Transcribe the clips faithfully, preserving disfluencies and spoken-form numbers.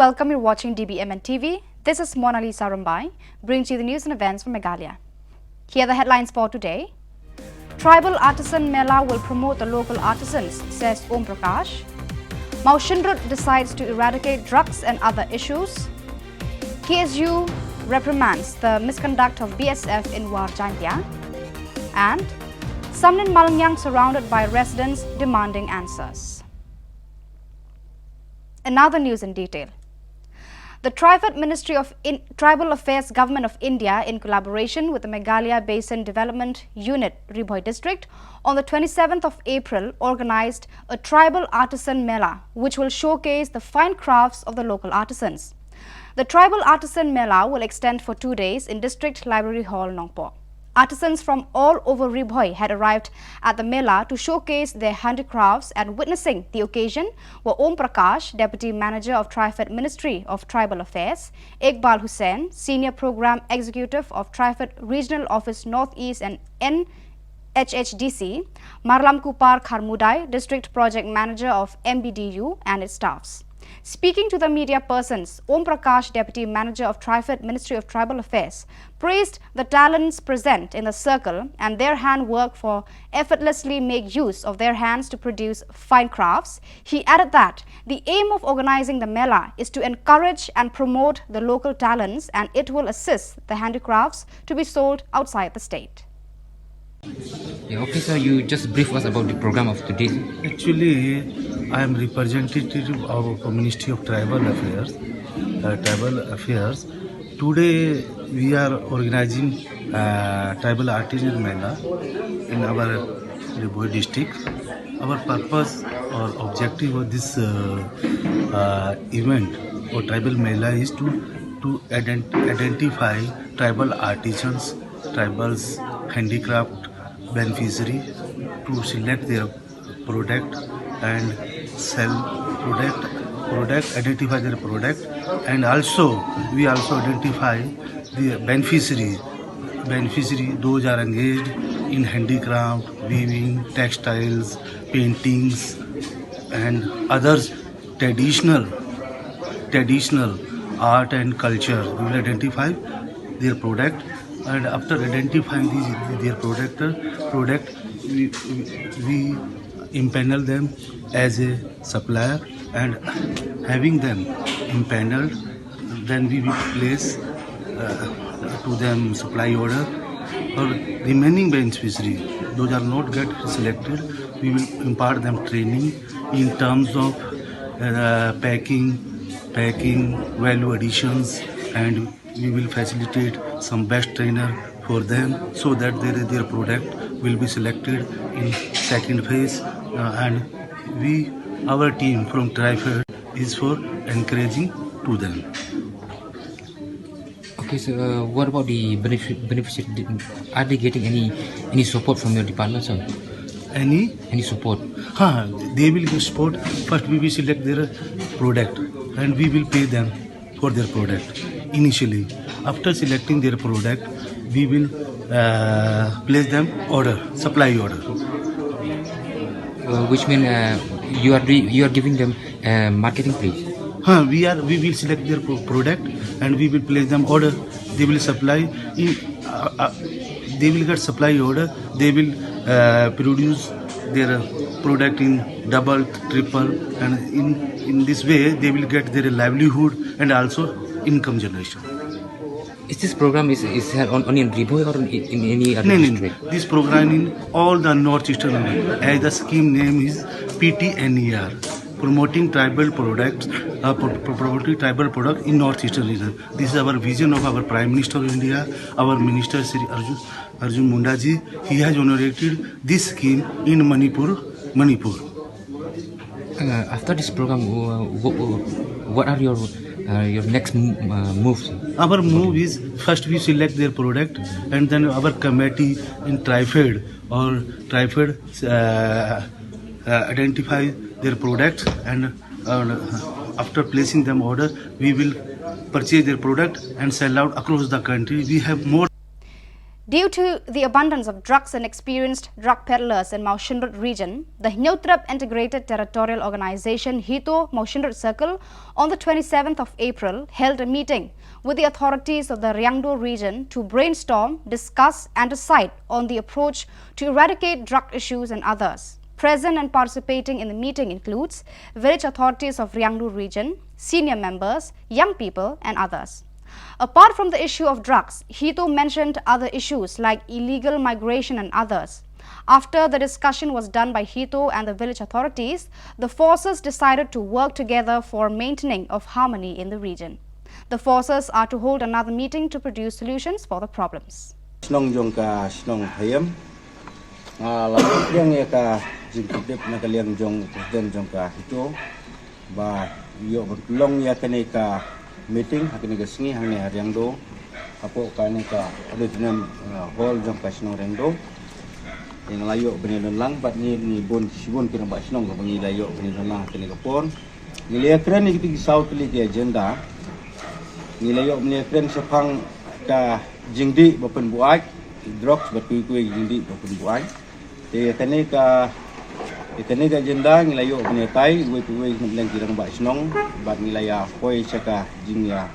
Welcome, you're watching D B M N T V. This is Mona Lisa Rumbai, bringing to you the news and events from Meghalaya. Here are the headlines for today. Tribal Artisan Mela will promote the local artisans, says Om Prakash. Mawshynrut decides to eradicate drugs and other issues. K S U reprimands the misconduct of B S F in War Jaintia. And Samlin Malangyang surrounded by residents demanding answers. Another news in detail. The Trifed Ministry of In- Tribal Affairs, Government of India, in collaboration with the Meghalaya Basin Development Unit, Ri Bhoi District, on the twenty-seventh of April, organized a Tribal Artisan Mela, which will showcase the fine crafts of the local artisans. The Tribal Artisan Mela will extend for two days in District Library Hall, Nongpoh. Artisans from all over Ri Bhoi had arrived at the Mela to showcase their handicrafts, and witnessing the occasion were Om Prakash, Deputy Manager of Trifed Ministry of Tribal Affairs, Iqbal Hussain, Senior Program Executive of Trifed Regional Office Northeast and N H H D C, Marlam Kupar Kharmudai, District Project Manager of M B D U, and its staffs. Speaking to the media persons, Om Prakash, Deputy Manager of Trifed, Ministry of Tribal Affairs, praised the talents present in the circle and their handwork for effortlessly make use of their hands to produce fine crafts. He added that the aim of organizing the Mela is to encourage and promote the local talents, and it will assist the handicrafts to be sold outside the state. Yeah, okay, sir, you just brief us about the program of today. Actually, I am representative of Ministry of Tribal Affairs. Uh, Tribal Affairs. Today we are organizing uh, Tribal Artisan Mela in our Ri Bhoi district. Our purpose or objective of this uh, uh, event or Tribal Mela is to to ident- identify tribal artisans, tribals, handicraft beneficiary, to select their product and sell product, product identify their product, and also we also identify the beneficiary. Beneficiary, those are engaged in handicraft, weaving, textiles, paintings, and others traditional traditional art and culture. We will identify their product, and after identifying these, their product, product we, we impanel them as a supplier, and having them impaneled, then we will place uh, to them supply order. For remaining beneficiary, those are not get selected, we will impart them training in terms of uh, packing, packing, value additions, and we will facilitate some best trainer for them so that their, their product will be selected in second phase. Uh, and we, our team from Trifed is for encouraging to them. Okay, so uh, what about the benefi- beneficiary? Are they getting any any support from your department, sir? Any? Any support? Ha, they will give support. First, we will select their product and we will pay them for their product initially. After selecting their product, we will uh, place them order, supply order. Uh, which mean uh, you are doing, you are giving them uh, marketing, please. Huh, we are we will select their pro- product and we will place them order. They will supply in uh, uh, they will get supply order. They will uh, produce their product in double, triple, and in in this way they will get their livelihood and also income generation. Is this program is, is held on, only in Ri Bhoi or in, in any other No, no, district? This program in all the northeastern region. As the scheme name is P T N E R, promoting tribal products, uh, pro- pro- promoting tribal product in northeastern region. This is our vision of our Prime Minister of India, our Minister Shri Arjun, Arjun Munda ji. He has inaugurated this scheme in Manipur, Manipur. Uh, after this program, uh, what, what are your uh, your next m- uh, moves? Our move is first we select their product, and then our committee in Trifed or Trifed uh, uh, identify their products, and uh, after placing them order, we will purchase their product and sell out across the country. We have more. Due to the abundance of drugs and experienced drug peddlers in Mawshynrut region, the Hynñiewtrep Integrated Territorial Organization, HITO, Mawshynrut Circle, on the twenty-seventh of April, held a meeting with the authorities of the Riangdo region to brainstorm, discuss, and decide on the approach to eradicate drug issues and others. Present and participating in the meeting includes village authorities of Riangdo region, senior members, young people, and others. Apart from the issue of drugs, HITO mentioned other issues like illegal migration and others. After the discussion was done by HITO and the village authorities, the forces decided to work together for maintaining of harmony in the region. The forces are to hold another meeting to produce solutions for the problems. Shnong jong ka shnong Hayem. Nga la pdiang ïa ka jingkyrpad na ka liang jong president jong ka HITO ba ïoh ban long ïa kane ka meeting ha kane ka sngi hangne ha Riangdo, hapoh kane ka auditorium, uh, hall jong ka shnong Riangdo. Ïa nga la ïoh ban ïa don lang bad ngi, ngi bun shibun ki rangbah shnong kaba ngi la ïoh ban ïa don lang ha kane ka por. Ngi la ïa kren ïa kito ki saw tylli ki agenda. Ngi la ïoh ban ïa kren shaphang ka jingdih ba pynbuaid, drugs bad kiwei kiwei ki jingdih ba pynbuaid. Te ïa kane ka, ïa kane ka agenda ngi la ïoh ban ïa tai, uwei pa uwei na pdeng ki rangbah shnong, bad ngi la ïa poi sha ka jingïa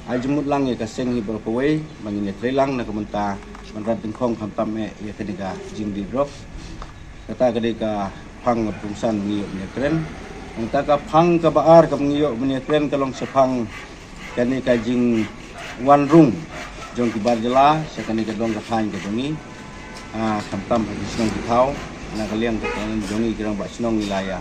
ai jingmut lang ïa ka seng hi baroh kawei, ba ngin ïa trei lang na ka bynta ban rat dyngkhong khamtam eh ïa kane ka jingdih drugs. Kata ka dei ka phang kaba kongsan ba ngi ïoh ban ïa kren. Nangta ka phang kaba ar kaba ngi ïoh ban ïa kren ka long shaphang kane ka jingwan rung jong ki bar jylla sha kane ka dong ka thaiñ ka jong ngi. Ah, khamtam ha ki shnong ki thaw, na ka liang ka jong ngi ki rangbah shnong ngi la ïa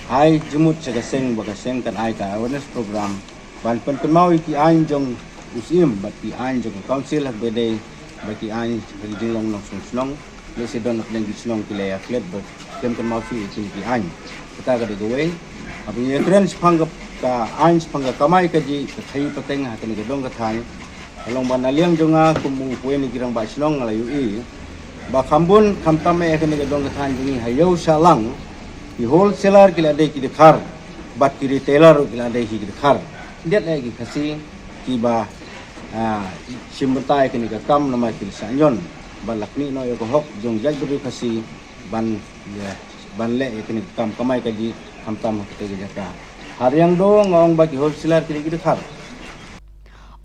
ai jingmut sha ka seng ba ka seng kan ai ka awareness program ban pynkynmaw ïa ki aiñ jong u Syiem bad ki aiñ jong ka council ha kaba dei ba ki aiñ ba ki jinglong nongshong shnong. Lehse don na pdeng ki shnong ki la ïa klet ba kem kynmaw shuh ïa kine ki aiñ. Kata ka dei kawei. Haba ngi ïa kren shaphang ka, ka aiñ shaphang ka kamai kajih, ka khaïi pateng ha kane ka dong ka thaiñ, ka long ba na liang jong nga kum uwei na ki rangbah shnong nga la ïohi ba kham bun khamtam eh ha kane ka dong ka thaiñ jong ngi ha Ïew Shahlang, ki wholesaler ki la dei ki dkhar bad ki retailer ruh ki la dei hi ki dkhar. Khyndiat eh ki Khasi kiba, ah, shim bynta ïa kane ka kam namar ki la shah ñion bad la khmih noh ïa ka hok jong jaitbynriew Khasi ban, ïa, ban leh ïa kane ka kam kamai kajih khamtam ha katei ka jaka. Ha Riangdo nga ong ba ki wholesaler ki dei ki dkhar.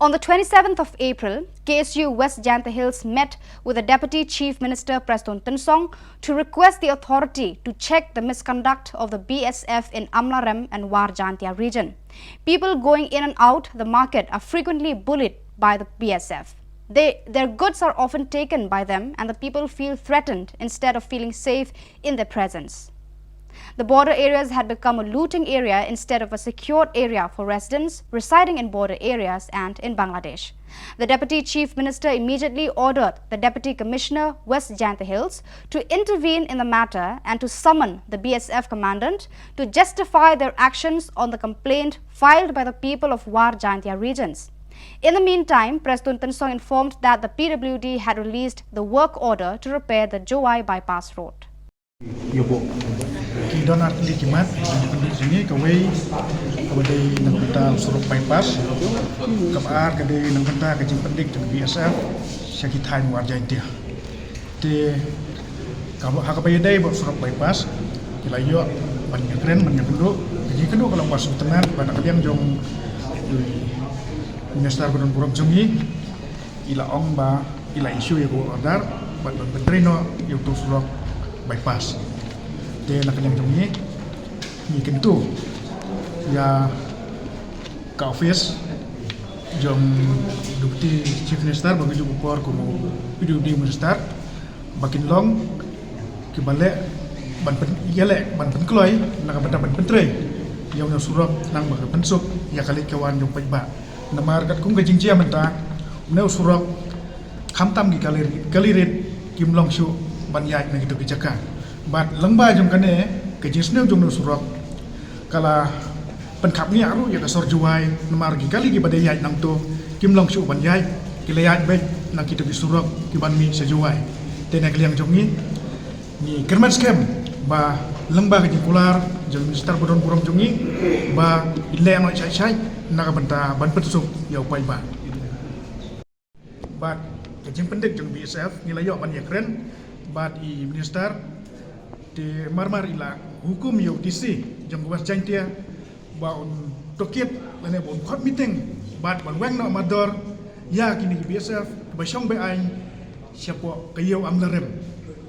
On the twenty-seventh of April, K S U West Jaintia Hills met with the Deputy Chief Minister Prestone Tynsong to request the authority to check the misconduct of the B S F in Amlarem and War Jaintia region. People going in and out the market are frequently bullied by the B S F. They, their goods are often taken by them and the people feel threatened instead of feeling safe in their presence. The border areas had become a looting area instead of a secured area for residents residing in border areas and in Bangladesh. The Deputy Chief Minister immediately ordered the Deputy Commissioner, West Jaintia Hills, to intervene in the matter and to summon the B S F commandant to justify their actions on the complaint filed by the people of War Jaintia regions. In the meantime, Prestone Tynsong informed that the P W D had released the work order to repair the Jowai bypass road. Ïa bok. Ki don ar tylli ki mat, ki pyndik jingeh, kawei kaba dei na ka bynta u surok bypass, kaba ar ka dei na ka bynta ka jingpyndik jong ka B S F sha ki thaiñ War Jaintia. Te kaba, ha kaba ïadei bad surok bypass, ki la ïoh ban ïakren, ban ïakynduh. Ka jingkynduh ka long ba sngewtynnat ba na ka liang jong u Minister ba don burom jong ngi, i la ong ba i la issue ïa ka work order bad ban pyntrei noh ïa uto u surok bypass. Te na ka liang jong ngi, ngi kyntu ïa ka office jong Deputy Chief Minister ba kajuh ka por kum u P W D Minister ba kin long kiba leh ban pyn, ïaleh ban pynkloi na ka bynta ban pyntrei ïa une u surok khnang ba ka pynsuk ïa ka leit ka wan jong paidbah. Namar katkum ka jingjia mynta, une u surok khamtam ki kali, kali rit kim long shuh ban ïaid na kito ki jaka. Bad lyngba jong kane ka jingsniew jong une u surok ka la pynkhapngiah ruh ïa ka sor Jowai, namar ki kali kiba dei ïaid nangto kim long shuh ban ïaid, ki la ïaid beit na kito ki surok kiban mih sha Jowai. Te na ka liang jong ngi, ngi kyrmen skhem ba lyngba ka jingkular jong u Minister ba don burom jong ngi ba in leh noh shai shai na ka bynta ban pynsuk ïa u paidbah. Bad Ka jingpyndik jong B S F ngi la ïoh ban ïakren bad i minister, te marmar i la hukum ïa u D C jong ka West Jaintia ba un tohkit lane ba un khot meeting bad ban weng noh mardor ïa kine ki B S F ba shong be-aiñ shapoh ka ïew Amlarem.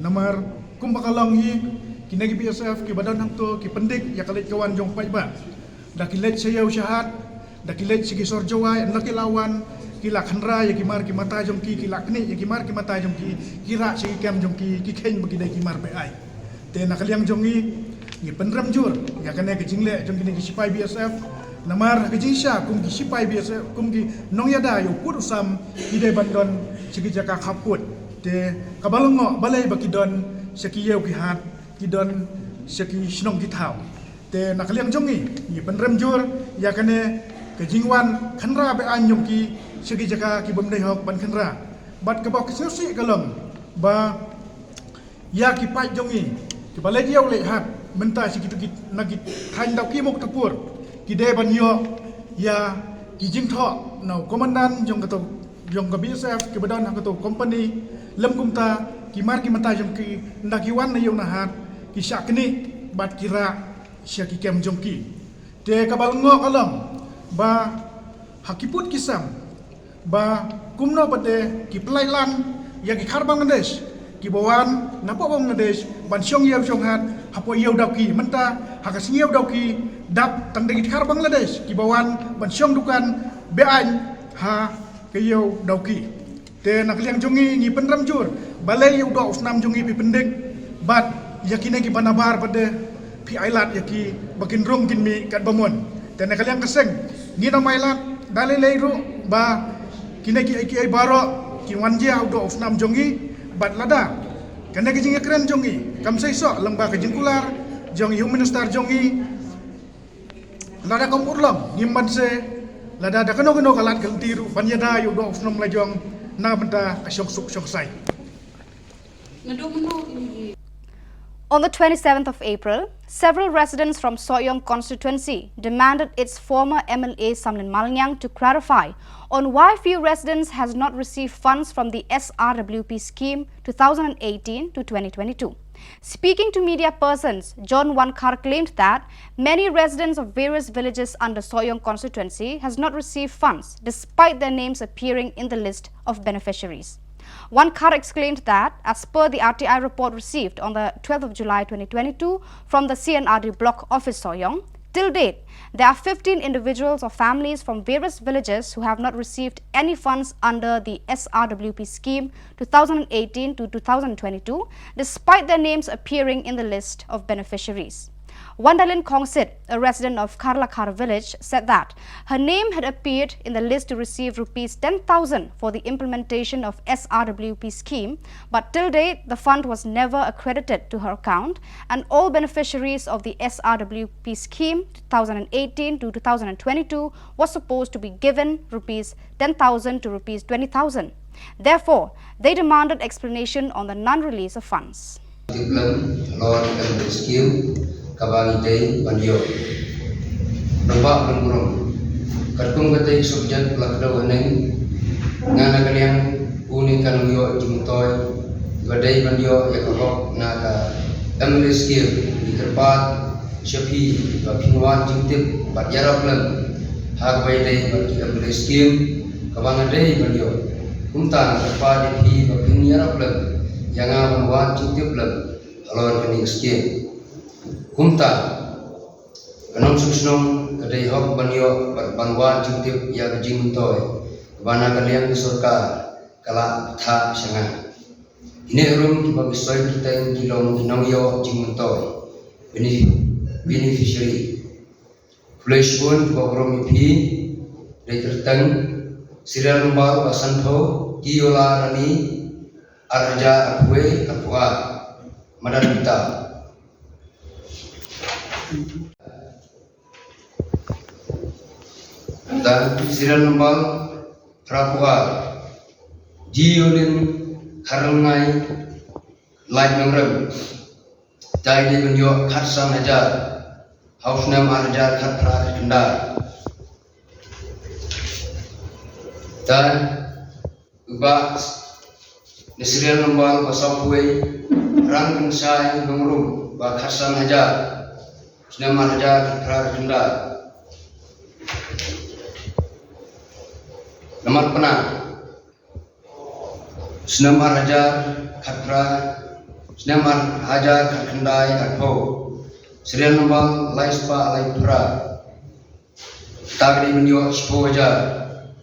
Namar kumba ka long hi, kine ki B S F kiba don hangto ki pyndik ïa ka leit ka wan jong paidbah. Da ki leit sha ïew sha hat, da ki leit sha ki sor Jowai, ynda ki la wan, ki la khynra ïa ki mar ki mata jong ki, ki la knieh ïa ki mar ki mata jong ki, ki rah sha ki kem jong ki, ki kheiñ ba ki dei ki mar be-aiñ. Te na ka liang jong ngi, ngi pynrem jur ïa kane ka jingleh jong kine ki sipai B S F. Namar ha ka jingshisha kum ki sipai B S F, kum ki nongïada ïa u pud u sam, ki dei ban don sha ki jaka khappud. Te kaba lyngngoh balei ba ki don sha ki ïew ki hat, ki don sha ki shnong ki thaw. Te na ka liang jong ngi, ngi pynrem jur ïa kane ka jingwan khynra be-aiñ jong ki sha ki jaka ki bym dei hok ban khynra. Bad kaba ka sngewsih ka long ba ïa ki paid jong ngi kiba leit ïew leit hat mynta sha kitu ki, na ki thaiñ Dawki Muktarpur, ki dei ban ïoh ïa ki jingthoh na u komandan jong kato, jong ka B S F kiba don ha kato company, lem kumta ki mar ki mata jong ki, ynda ki wan na ïew na hat, ki shah knieh bad ki rah sha ki kem jong ki. Te kaba lyngngoh ka long ba ha ki pud ki sam ba kumno pat de ki pynlait lang ïa ki khar Bangladesh kiba wan napoh Bangladesh ban shong ïew shong hat hapoh ïew Dawki. Mynta ha ka sngi ïew Dawki dap tang da ki khar Bangladesh kiba wan ban shong dukan be-aiñ ha ka ïew Dawki. Te na ka liang jong ngi, ngi pynrem jur balei ïa u doh u snam jong ngi phi pyndik bad ïa kine kiba nabar pat de phi ailad ïa ki ba kin rung kin mih katba mon. Te na ka liang ka seng, ngin ym ailad da lei lei ruh ba kine kiei kiei baroh kin wan jia u doh u snam jong ngi. Bad lada kane ka jingïakren jong ngi kam seisoh lyngba ka jingkular jong i Home Minister jong ngi, lada kam urlong ngim banse lada da kano kano ka lad ka lynti ruh ban ïada ïa u doh u snam la jong na ka bynta ka shongsuk shongsai. On the twenty-seventh of April, several residents from Sohiong constituency demanded its former M L A Samlin Malngiang to clarify on why few residents has not received funds from the S R W P scheme two thousand eighteen to twenty twenty-two. Speaking to media persons, John Wankar claimed that many residents of various villages under Sohiong constituency has not received funds despite their names appearing in the list of beneficiaries. Wankar explained that, as per the R T I report received on the twelfth of July twenty twenty-two from the C and R D block office Sohiong, till date, there are fifteen individuals or families from various villages who have not received any funds under the S R W P scheme two thousand eighteen to two thousand twenty-two, despite their names appearing in the list of beneficiaries. Wandalin Khongsit, a resident of Kharlakhar village, said that her name had appeared in the list to receive rupees ten thousand for the implementation of S R W P scheme, but till date the fund was never accredited to her account, and all beneficiaries of the S R W P scheme two thousand eighteen to two thousand twenty-two was supposed to be given rupees ten thousand to rupees twenty thousand. Therefore, they demanded explanation on the non-release of funds. Tip lem halor ka scheme kaba ngi dei ban ïoh. Naba ban burom. Katkum ka tei subject la kdew haneng, nga na ka liang une ka nongïoh jingmyntoi ba dei ban ïoh ïa ka hok na ka M L A scheme. Ngi kyrpad sha phi ba phin wad jingtip bad ïarap lem ha kaba ïadei bad ki M L A scheme kaba nga dei ban ïoh. Kumta nga kyrpad ïa phi ba phin ïarap lem ïa nga ban wad jingtip lem halor kane ka scheme. Kumta ka nongshong shnong ka dei hok ban ïoh bad ban wad jingtip ïa ka jingmyntoi kaba na ka liang ka sorkar ka la thah sha nga. Kine ruh kiba ki soi kyrteng ki long ki nongïoh jingmyntoi, benefi-, beneficiary. Khublei shibun kiba burom ïa phi. Dei kyrteng, serial number ba sanphew, Iola Rani, ar hajar arphew wei arphew ar. Madan Pita. Da serial number phraphew ar, Jiolin Kharlngai Lait Nongrem. Dei dei ban ïoh khatsan hajar ha u snem ar hajar khatphra khatkhyndai. Da u Bah Na serial number ba sawphew wei, Rangkynshai Nongrum ba khatsan hajar, snem ar hajar khatphra khyndai. Namar pynah, snem ar hajar khatphra, snem ar hajar khatkhyndai arphew, serial number lai spah lai phra. Tang dei ban ïoh shiphew hajar.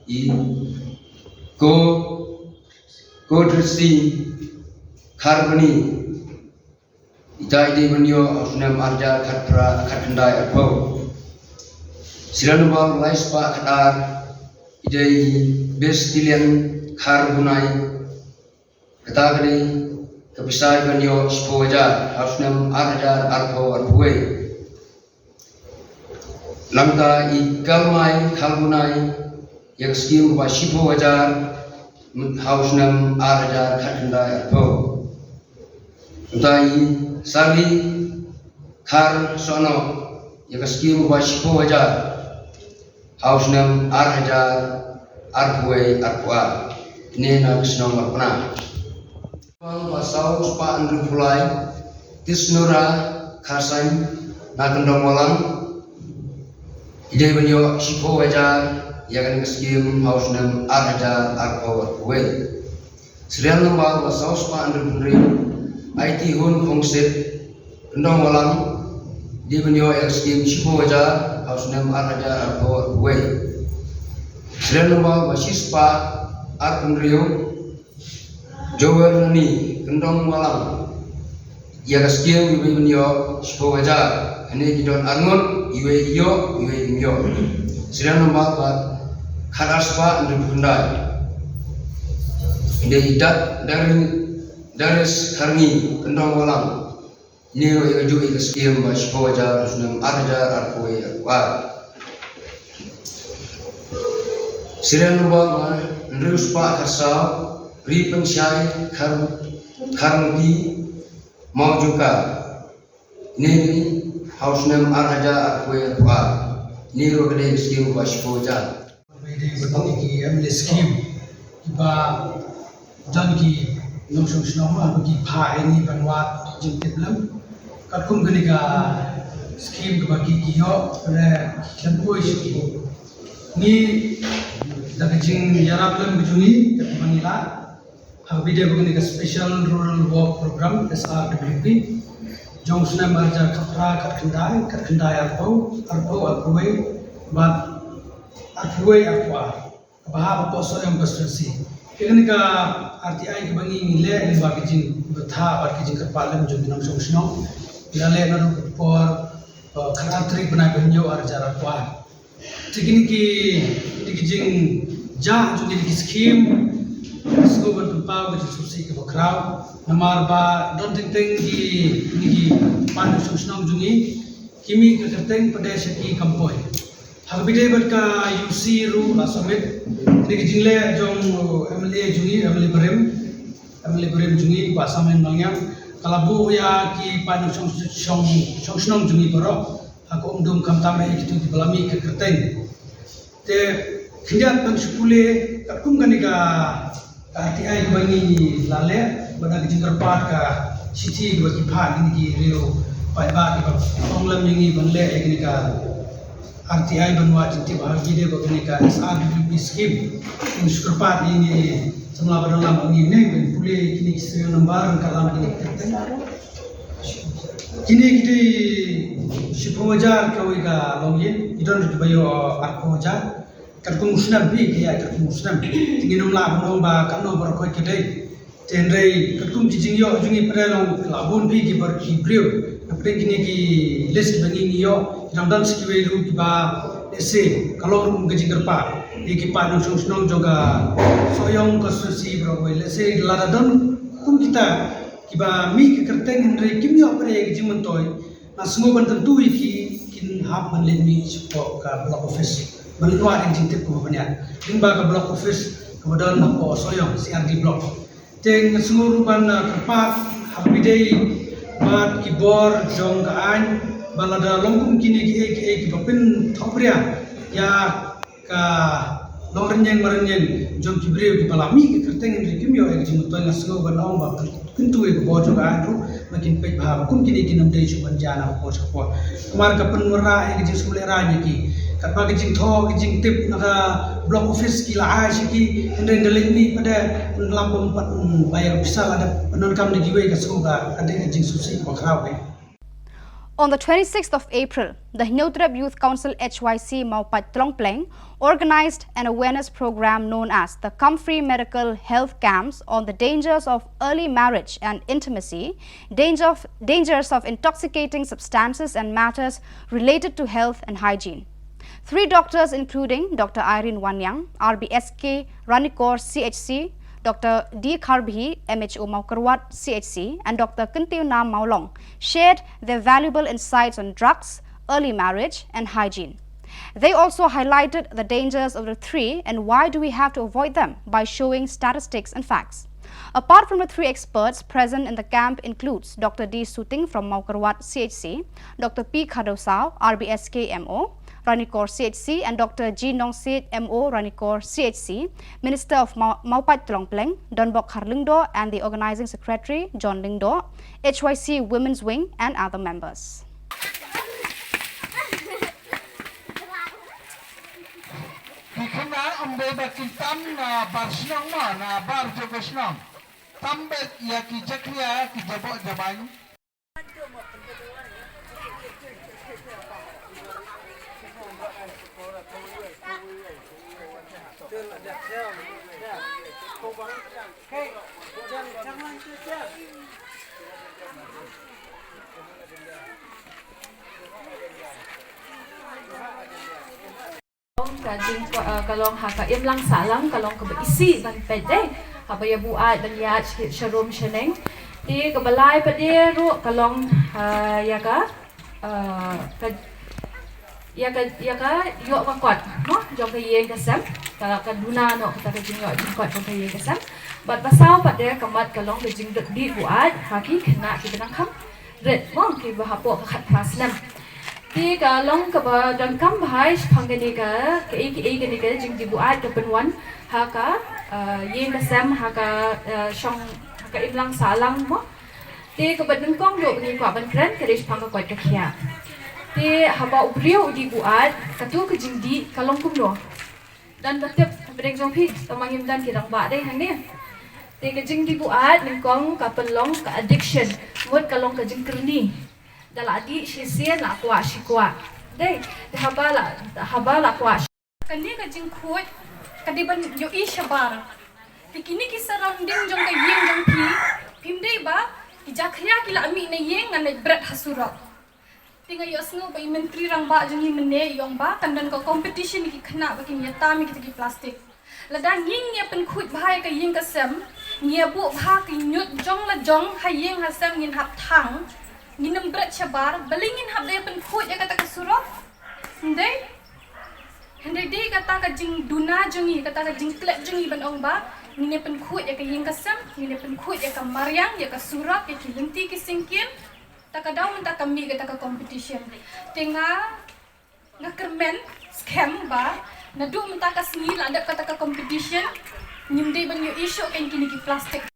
I ko, ko Drising Kharbani. Ita i dei ban ïoh ha u snem ar hajar khatphra, khatkhyndai arphew. Serial number lai spah khatar, i dei Bestilian Kharbunai. Kata ka dei ka pisa i ban ïoh shiphew hajar ha u snem ar hajar arphew arphew wei. Nangta i Kalmai Kharbunai ïa ka skim ba shiphew hajar ha u snem ar hajar khatkhyndai arphew. Nangta i Sari Kharsohnoh ïa ka skim ba shiphew hajar ha u snem ar hajar arphew wei arphew ar. Kine na ka shnong Marpna. Ba saw spah hynriewphew lai, Tisnura Kharsain na Kyndong Walang. I dei ban ïoh shiphew hajar ïa kane ka skim ha u snem ar hajar arphew arphew wei. Serial number ba saw spah hynriewphew hynriew, Aiti Hun Khongsit, Kyndong Walang, i dei ban ïoh ïa ka skim shiphew hajar ha u snem ar hajar arphew arphew wei. Serial number ba shi spah arphew hynriew, Joel Rani, Kyndong Walang. Ïa ka skim iwei ban ïoh shiphew hajar. Kane ki don arngut, iwei ïoh, iwei im ïoh. Serial number ba khatar spah hynriewphew khyndai. I dei i Darius Kharngi, Kyndong Walang. Ine ruh ïa kajuh ïa ka skim ba shiphew hajar ha u snem ar hajar arphew wei arphew ar. Serial number ba hynriew spah khatsaw, Ripynshai Khar, Kharmpi Mawjungkar. Ine ruh ha u snem ar hajar arphew wei arphew ar. Ine ruh ka dei ka skim ba shiphew hajar. Ba dei ba don ki M L A scheme kiba don ki nongshong shnong, haba ki phah ïa ngi ban wad jingtip lem. Katkum kane ka scheme kaba ki, ki ïoh, re ki khlem poi sha ki. Ngi da ka jingïarap lem ka jong ngi, katkum ba ngi lah, ha kaba ïadei bad kane ka Special Rural Work Program, S R W P, jong u snem ar hajar khatphra, khatkhyndai, khatkhyndai arphew, arphew arphew wei bad arphew wei arphew ar, kaba hap hapoh Sohiong constituency. Ïa kane ka R T I kaba ngi, ngi leh lyngba ka jingbthah bad ka jingkyrpad lem jong ki nongshong shnong, ngi la leh naduh ka por, uh, khatar tarik bnai ba hynñiew ar hajar arphew ar. Te kine ki, kine ki jingjia jong kine ki skim, sngewbha ban pynpaw ka jingsngewsih kaba khraw. Namar ba don teng teng ki, kine ki paid nongshong shnong jong ngi ki mih ka kyrteng pat de sha ki kam poi. Ha kaba ïadei bad ka U C ruh la submit. Kine ki jingleh jong, uh, M L A jong ngi, M L A barim, M L A barim jong ngi, Bah Samlin Malngiang, ka la buh ïa ki paid nongshong, shong, shong shnong jong ngi baroh ha ka umdum, khamtam eh ïa kito kiba la mih ka kyrteng. Te khyndiat ban shu pule katkum kane ka, ka R T I kaba ngi la leh, bad da ka jingkyrpad ka shithi kaba ki phah ïa kine ki riew paidbah kiba ong lem ïa ngi ban leh ïa kane ka R T I ban wad jingtip ha kaba ïadei bad kane ka S R W P scheme. Ngi shu kyrpad ïa kine ki samla ba don lang, ïa kine ban pule kine ki serial number, ryngkat lang kine ki kyrteng. Kine ki dei shiphew hajar kawei ka longïing, ki don kiba ïoh arphew hajar. Katkum u snem phi, ki ïaid katkum u snem. Te ngin ym lah ban ong ba katno baroh khoit ka dei. Te hynrei katkum ki jingïoh jong ngi pat de long, la bun phi ki bar ki briew. Napdeng kine ki list kiba ngi, ngi ïoh, ki dang don sa kiwei ruh kiba, let's say, ka long ruh ka jingkyrpad ïa ki paid nongshong shnong jong ka Sohiong constituency baroh kawei. Let's say lada don kum kita kiba mih ka kyrteng hynrei kim ïoh pat de ïa ka jingmyntoi, nga sngew ban kyntu ïa ki, kin hap ban leit mih shapoh ka block office ban leit wad ïa ka jingtip kaba bniah lyngba ka block office kaba don hapoh Sohiong C R D block. Te nga sngew ruh ban, ah, kyrpad ha kaba ïadei bad ki bor jong ka aiñ, ba lada long kum kine kiei kiei kiba pynthokbria ïa ka Long rynïeng ma rynïeng jong ki briew kiba la mih ki kyrteng, hynrei kim ïoh ïa ka jingmyntoi. Nga sngew ban ong ba kyntu ïa ka bor jong ka aiñ ruh ba kin peit bha ba kum kine kin ym dei shuh ban jia na ka por sha ka por. Namar ka pynwanrah ïa ka jingsngewlehrain ïa ki. Katba ka jingthoh ka jingtip na ka block office ki la ai sha ki, hynrei ynda leit mih pat de, lam bym pat, mm, ba ïa ka pisa la dep pyndonkam da kiwei, ka sngew ba ka dei ka jingsngewsih kaba khraw eh. On the twenty-sixth of April, the Hynñiewtrep Youth Council H Y C Mawpait Tlongpleng organized an awareness program known as the Comfrey Medical Health Camps on the dangers of early marriage and intimacy, danger of, dangers of intoxicating substances, and matters related to health and hygiene. Three doctors, including Doctor Irene Wanniang, R B S K Ranikor C H C, Doctor D Kharbhi, M H O Mawkyrwat C H C, and Doctor Kyntiunam Mawlong, shared their valuable insights on drugs, early marriage, and hygiene. They also highlighted the dangers of the three and why do we have to avoid them by showing statistics and facts. Apart from the three experts, present in the camp includes Doctor D Suting from Mawkyrwat C H C, Doctor P Khardaw Saw, R B S K M O Ranikor C H C, and Doctor G Nongsiej, M O Ranikor C H C, Minister of Mau-, Mawpait Tlongpleng, Donbok Kharlyngdoh, and the Organizing Secretary, John Lyngdoh, H Y C Women's Wing, and other members. Ki khynnah ym dei ba ki tam na bar shnong mo, na bar jong ka shnong. Tam beit ïa ki jakhlia, ki jaboh jabain. Ka jing, uh, ka long ha ka imlang sahlang, ka long kaba isih ban peit dei. Haba ïa buaid ban ïaid sha, sharum shaneng. Te kaba lai pat de ruh ka long, uh, ïa ka, uh, ka, ïa ka, ïa ka ïoh ka kot, no? Jong ka ïing ka sem, ka, ka duna noh kata ka jingïoh jingkot jong ka ïing ka sem. Bad ba saw pat de ka mat ka long ka jingdih buaid ha ki khynnah kiba nang kham rit, mo, kiba hapoh ka khatphra snem. Te ka long kaba donkam bha shaphang kane ka, kaei kaei kane ka jingdih buaid ka pynwan ha ka, uh, ïing ka sem, ha ka, uh, shong, ha ka imlang sahlang, mo. Te kaba nyngkong ruh ba ngi kwah ban kren ka dei shaphang ka koit ka khiah. Te haba u briew u dih buaid, kato ka jingdih ka long kumno? Don ba tip hapdeng jong phi, tangba ngim don ki rangbah dei hangne. Te ka jingdih buaid nyngkong ka pynlong ka addiction, mut ka long ka jingkyrni. Da la dih shisien la kwah shi kwah. Dei, da haba la, da haba la kwah shi. Kane ka jingkhuid ka dei ban ïohi shabar. Te kine ki surrounding jong ka ïing jong phi, phim dei ba ki jakhlia ki la mih na ïing, ngan leit bret ha surok. Te nga ïohsngew ba i Myntri Rangbah jong ngi mynne i ong ba kan don ka competition ïa ki khynnah ba kin ïatam ïa kita ki plastik. Lada ngi ngi ïa pynkhuid bha ïa ka ïing ka sem, ngi ïa buh bha ki ñiut jong la jong ha ïing ha sem, ngin hap thang, ngin ym bret shabar, balei ngin hap dei pynkhuid ïa kata ka surok? Ym dei? Hynrei dei kata ka jingduna jong ngi, kata ka jingklet jong ngi ban ong ba ngin ïa pynkhuid ïa ka ïing ka sem, ngin ïa pynkhuid ïa ka mariang, ïa ka surok, ïa ki lynti ki syngkien. Ta ka daw mynta ka mih kata ka competition. Te nga, nga kyrmen skhem ba naduh mynta ka sngi la dep kata ka competition, ngim dei ban ïohi shuh kein kine ki plastik.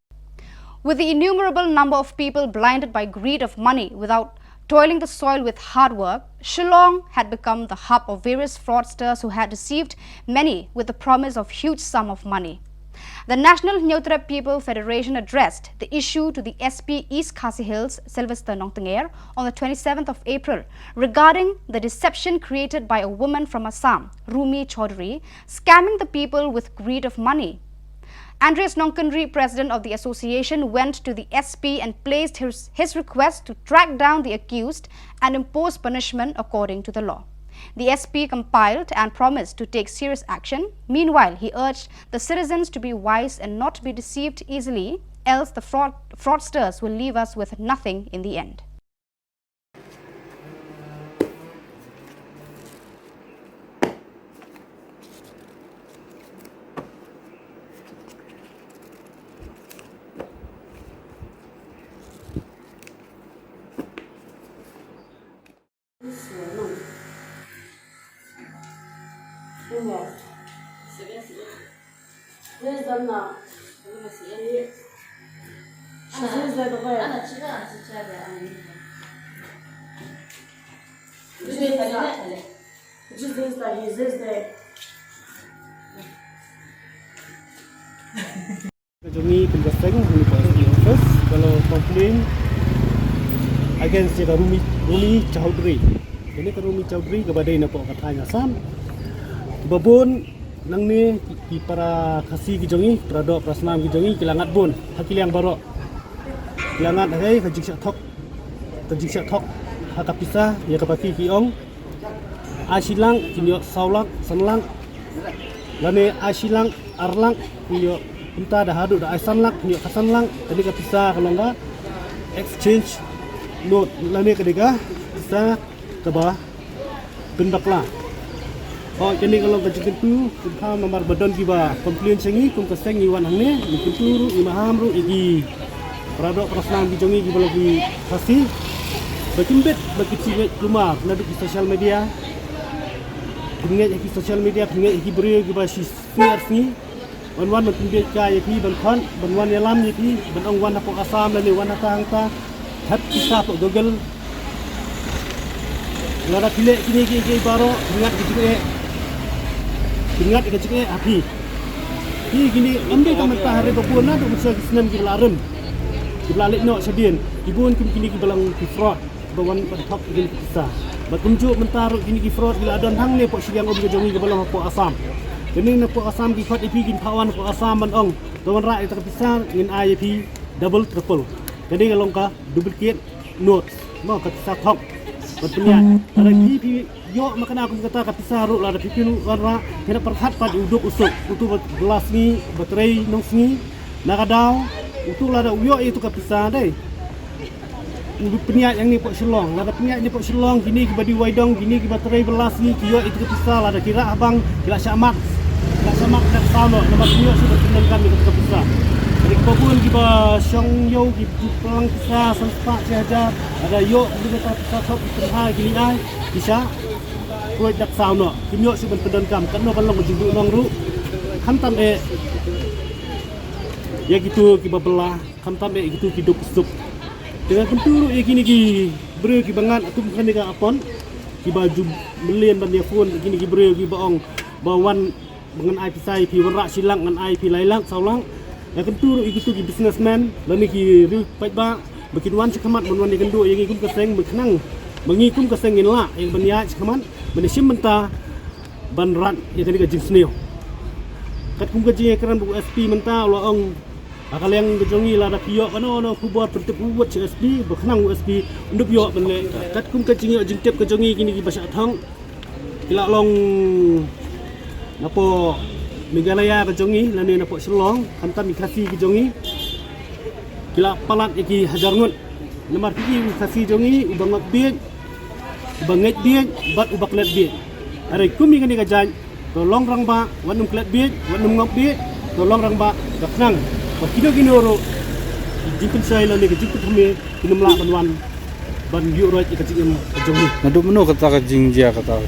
With the innumerable number of people blinded by greed of money without toiling the soil with hard work, Shillong had become the hub of various fraudsters who had deceived many with the promise of huge sum of money. The National Hynñiewtrep People Federation addressed the issue to the S P East Khasi Hills, Sylvester Nongtnger, on the twenty-seventh of April regarding the deception created by a woman from Assam, Rumi Chaudhary, scamming the people with greed of money. Andreas Nongkynrih, president of the association, went to the S P and placed his, his request to track down the accused and impose punishment according to the law. The S P complied and promised to take serious action. Meanwhile, he urged the citizens to be wise and not be deceived easily, else the fraud, fraudsters will leave us with nothing in the end. Ka jong ngi kum ka seng, ngi pa S P office, ka long complain against ïa ka Rumi, Rumi Chowdhury. Kane ka Rumi Chowdhury kaba dei na poh ka thaiñ Assam. Ba bun nangne ki, ki para Khasi ki jong ngi, para doh para snam ki jong ngi, ki la ngat bun ha ki liang baroh. Ki la ngat ha ka jingshah thok, ka jingshah thok ha ka pisa, ïa kaba ki ki ong ai shi lak kin ïoh saw lak, san lak, lane ai shi lak, ar lak kin ïoh, kumta da haduh da ai san lak kin ïoh ka san lak. Kane ka pisa ka long ka exchange note, lane ka dei ka pisa kaba pynbakla. Hooid, kane ka long ka jingkyntu, kumta namar ba don kiba complain sha ngi, kum ka seng ngi wan hangne, ngi kyntu ruh, ngi maham ruh ïa ki para doh para snam ki jong ngi kiba long ki Khasi ba kim bit ba ki pynngeit kulmar naduh ki social media. Pynngeit ha ki social media, pynngeit ha ki briew kiba shi sngi ar sngi ban wan ban pynbeit kai ïa phi, ban khot, ban wan ïalam ïa phi, ban ong wan hapoh Assam lane wan hangta hangta. Hap pisa hapoh Google. Lada phi leh kine kiei kiei baroh, phi ngat ka jingeh, phi ngat ka jingeh ha phi. Phi kine ym dei tang mynta, hynrei ba bun naduh mynshuwa ki snem kiba la rem, kiba la leit noh shadien, ki bun kum kine kiba long ki fraud, ba wan ban thok ïa kine ki pisa. Bad kumjuh mynta ruh kine ki fraud ki la don hangne poh shiliang um ka jong ngi kaba long hapoh Assam. Kane na poh Assam ki khot ïa phi, kin phah wan hapoh Assam ban ong, to wanrah ïa ka pisa, ngin ai ïa phi double triple. Kane ka long ka duplicate notes, mo, ka pisa thok. Ban pynïaid. Lada phi, phi ïoh ma kane kum kata ka pisa ruh, lada phi, phi wanrah, phin ïa pyrkhat pat ïa u duk u suk, utu ba bylla sngi, ba trei nong sngi. Na ka daw utu lada u ïoh ïa utu ka pisa, dei u pynïaid hangne poh Shillong. Lada pynïaid hangne poh Shillong, kine kiba dei wai dong, kine kiba trei bylla sngi, ki ïoh ïa utu ka pisa, lada ki rah ha bank, ki la shah mark, ki la shah mark da ka saw noh, namar ki ïoh shuh ban pyndonkam ïa utu ka pisa. Hynrei kiba bun kiba shong ïew, ki, ki plang pisa san spah shi hajar, lada ïoh ïa utu ka pisa thok, ki pynhai, ki leit ai, ki shah kruid da ka saw noh, kim ïoh shuh ban pyndonkam. Katno kan long ka jingduhnong ruh, khamtam eh ïa kitu kiba bylla, khamtam eh ïa kitu ki duk suk. Te nga kyntu ruh ïa kine ki briew kiba ngat ha kum kane ka apon, kiba ju mlien ban ïa phone ïa kine ki briew kiba ong ba wan, ba ngan ai pisa ïa phi, wanrah shi lak ngan ai ïa phi lai lak, saw lak. Nga kyntu ruh ïa kitu ki businessman lane ki riew paidbah ba kin wan shakhmat ban wan ïakynduh ïa ngi kum ka seng, ba khnang ba ngi kum ka seng ngin lah ïa ban ïaid shakhmat ban ïashim bynta ban rat ïa kane ka jingsniew. Katkum ka jingïakren bad u S P mynta, u la ong ha ka liang ka jong ngi, lada phi ïoh kano kano khubor, pyntip u wat sha S P, ba khnang u S P un dup ïoh ban leh. Katkum ka jingïoh jingtip ka jong ngi, kine kiba shah thok ki la long napoh Meghalaya ka jong ngi lane napoh Shillong, khamtam ki Khasi ki jong ngi ki la palat ïa ki hajar ngut. Namar phi i u Khasi jong ngi uba ngop bieit, uba ngeit bieit bad uba klet bieit. Hynrei kum ïa kane ka jait, to long rangbah wat nym klet bieit, wat nym ngop bieit, to long rangbah ba khnang ba kino kino ruh ki jingpynshoi lane ki jingpynthame kin ym lah ban wan ban ïuh roit ïa ka jingim ka jong ngi. Naduh mynno kata ka jingjia kata?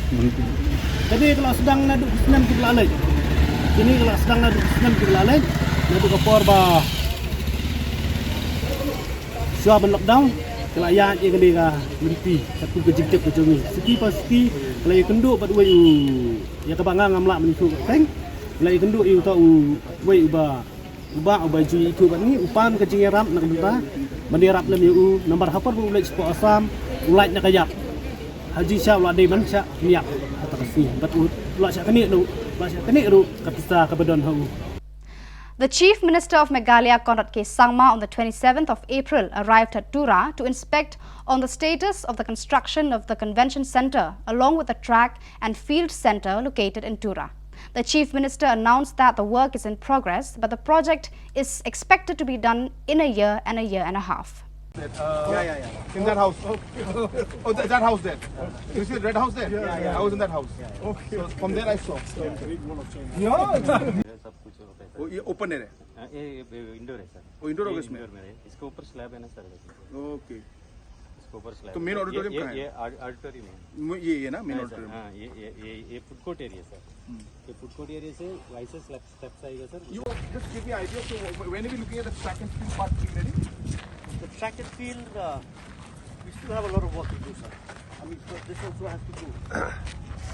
Kane ka la sdang naduh ki snem kiba la leit. Kane ka la sdang naduh ki snem kiba la leit. Naduh ka por ba shuwa ban lockdown, ka la ïaid ïa kane ka lynti katkum ka jingtip ka jong ngi. Suki pa suki ka la ïakynduh bad uwei u, ïa kaba nga ngam lah ban ïathuh ka kyrteng. Ka la ïakynduh ïa uta uwei uba, uba, uba ju ïathuh bad ngi, u pan ka jingïarap na ka bynta ban ïarap lem ïa u, namar ha por ba u leit shapoh Assam u lait na ka ïap. Ha jingshisha u la dei ban shah pynïap ha kata ka sngi bad u la shah knieh ruh, u la shah knieh ruh ka pisa kaba don ha u. The Chief Minister of Meghalaya, Conrad K Sangma, on the twenty-seventh of April arrived at Tura to inspect on the status of the construction of the convention centre, along with the track and field centre located in Tura. The Chief Minister announced that the work is in progress, but the project is expected to be done in a year and a year and a half. Yeah, yeah, yeah. In that house. Oh, that, that house there. You see the red house there? Yeah, yeah. I was in that house. Okay. So from there I saw. Yeah. Oh, ये ओपन है? हाँ, ये, ये, ये इंडोर है सर। वो इंडोर होगा इसमें? इंडोर में है। इसके ऊपर स्लैब है ना सर। ओके। ऊपर स्लैब तो मेन ऑडिटोरियम ये, कहाँ है? ये ऑडिटोरियम है। ये ये ना मेन ऑडिटोरियम। हाँ, ये ये ये ये फूड कोर्ट एरिया सर। ये फूड कोर्ट एरिया से वहीं से स्लैब स्टेप्स आएगा सर। You just give me idea, so when are we looking at the track and field part being ready? The track and field, uh, we still have a lot of work to do, sir. I mean, so this also has to do.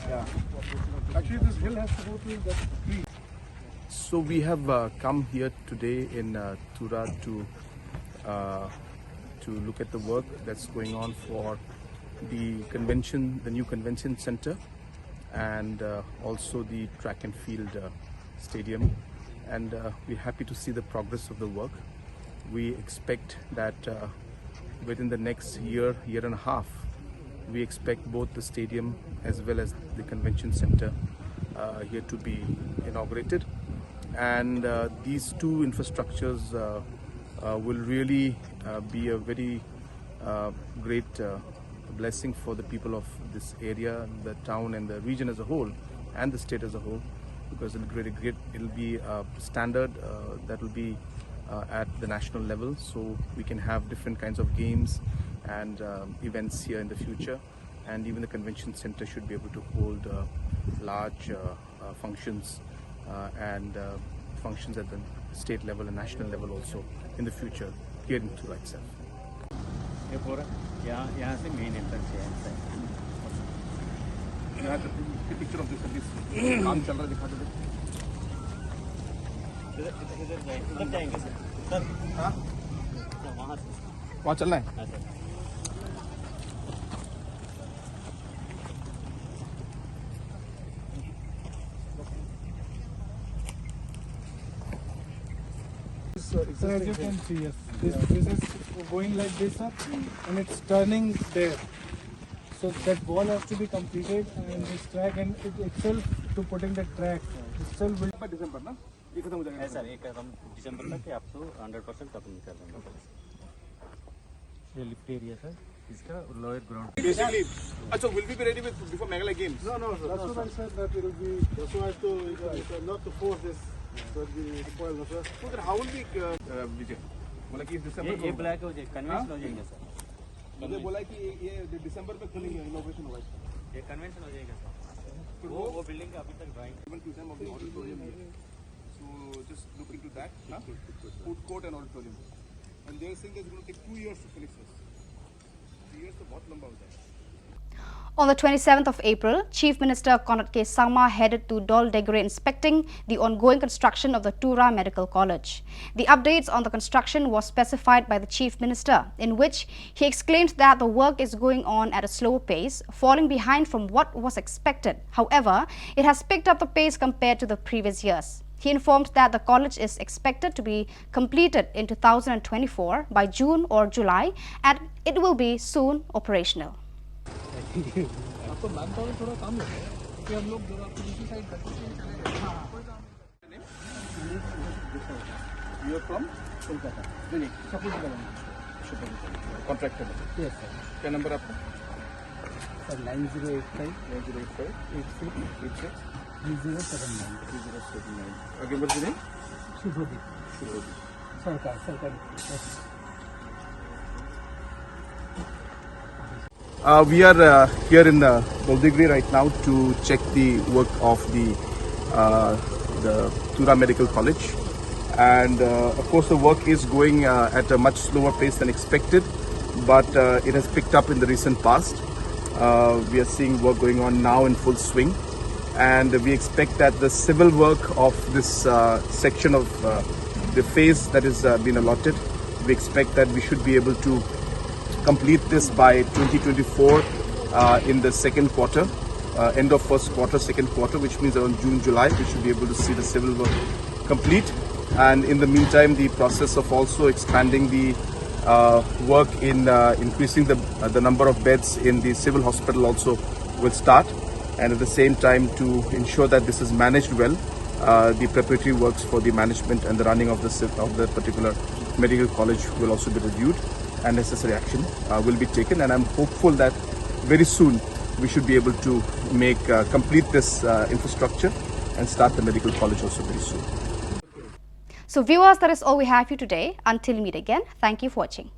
Yeah. Actually, this hill has to go to that tree. So we have uh, come here today in uh, Tura to uh, to look at the work that's going on for the convention, the new convention center, and uh, also the track and field uh, stadium. And uh, we're happy to see the progress of the work. We expect that uh, within the next year, year and a half, we expect both the stadium as well as the convention center uh, here to be inaugurated. And uh, these two infrastructures uh, uh, will really uh, be a very uh, great uh, blessing for the people of this area, the town, and the region as a whole, and the state as a whole, because it'll create a great, it'll be a standard uh, that will be uh, at the national level, so we can have different kinds of games and um, events here in the future, and even the convention center should be able to hold uh, large uh, uh, functions uh, and uh, functions at the state level and national level also in the future here in Tura itself. ये पूरा यहाँ यहाँ से मेन एंट्रेंस है। यहाँ पिक्चर ऑफ दिस, काम चल रहा है, दिखा दो। इधर इधर इधर जाएंगे, इधर जाएंगे सर। सर, हाँ? सर, वहाँ से। वहाँ चलना है। हाँ सर। So as you can see, yes, this, this is going like this, sir, and it's turning there. So that wall has to be completed, and this track and it itself, to putting the track itself will. By December, na? ये खत्म हो जाएगा। है सर, ये खत्म दिसंबर तक ये आप तो हंड्रेड परसेंट खत्म कर देंगे। ये लिफ्ट एरिया सर, इसका लोअर ग्राउंड। Basically, अच्छा, will we be ready with before Meghalaya Games? No, no, sir. That's what I said, that it will be, that's why I told you guys, sir, not to force this, so it will spoil, no, sir. So then how will we, uh, uh, विजय? बोला कि इस दिसंबर ये, को ये होगा। ब्लैक हो जाएगा, कन्वेंशन हाँ? हो जाएगा सर। मुझे बोला कि ये, ये दिसंबर में खोलेंगे, इनॉग्रेशन होगा इसका। ये कन्वेंशन हो जाएगा सर। फिर वो, वो वो बिल्डिंग का अभी तक ड्राइंग। Even to them of the auditorium here. So just look into that, huh? Food court and auditorium. And they are saying that it's going to take two years to finish this. Two years तो बहुत लंबा हो जाएगा। On the twenty-seventh of April, Chief Minister Conrad K Sangma headed to Doldegre inspecting the ongoing construction of the Tura Medical College. The updates on the construction was specified by the Chief Minister, in which he exclaimed that the work is going on at a slower pace, falling behind from what was expected. However, it has picked up the pace compared to the previous years. He informed that the college is expected to be completed in two thousand twenty-four by June or July, and it will be soon operational. आपको मैनपावर थोड़ा कम है, क्योंकि हम लोग जब आपको दूसरी साइड करते हैं, चले जाते हैं। You are from Kolkata. नहीं, नहीं, सपोज करेंगे। Contractor. Yes, sir. क्या नंबर आपका? Sir, nine zero eight five, nine zero eight five, eight six, eight six, three zero seven nine. Three zero seven nine. आगे बढ़ जाइए। शुभदीप। शुभदीप। सरकार, सरकार। Uh, we are uh, here in uh, Doldegre right now to check the work of the uh, the Tura Medical College, and uh, of course the work is going uh, at a much slower pace than expected, but uh, it has picked up in the recent past. Uh, we are seeing work going on now in full swing, and we expect that the civil work of this uh, section of uh, the phase that is uh, been allotted, we expect that we should be able to complete this by twenty twenty-four uh, in the second quarter, uh, end of first quarter, second quarter, which means around June, July, we should be able to see the civil work complete. And in the meantime, the process of also expanding the uh, work in uh, increasing the, uh, the number of beds in the civil hospital also will start. And at the same time, to ensure that this is managed well, uh, the preparatory works for the management and the running of the, of the particular medical college will also be reviewed, and necessary action uh, will be taken. And I'm hopeful that very soon we should be able to make uh, complete this uh, infrastructure and start the medical college also very soon. So viewers, that is all we have for you today. Until we meet again, thank you for watching.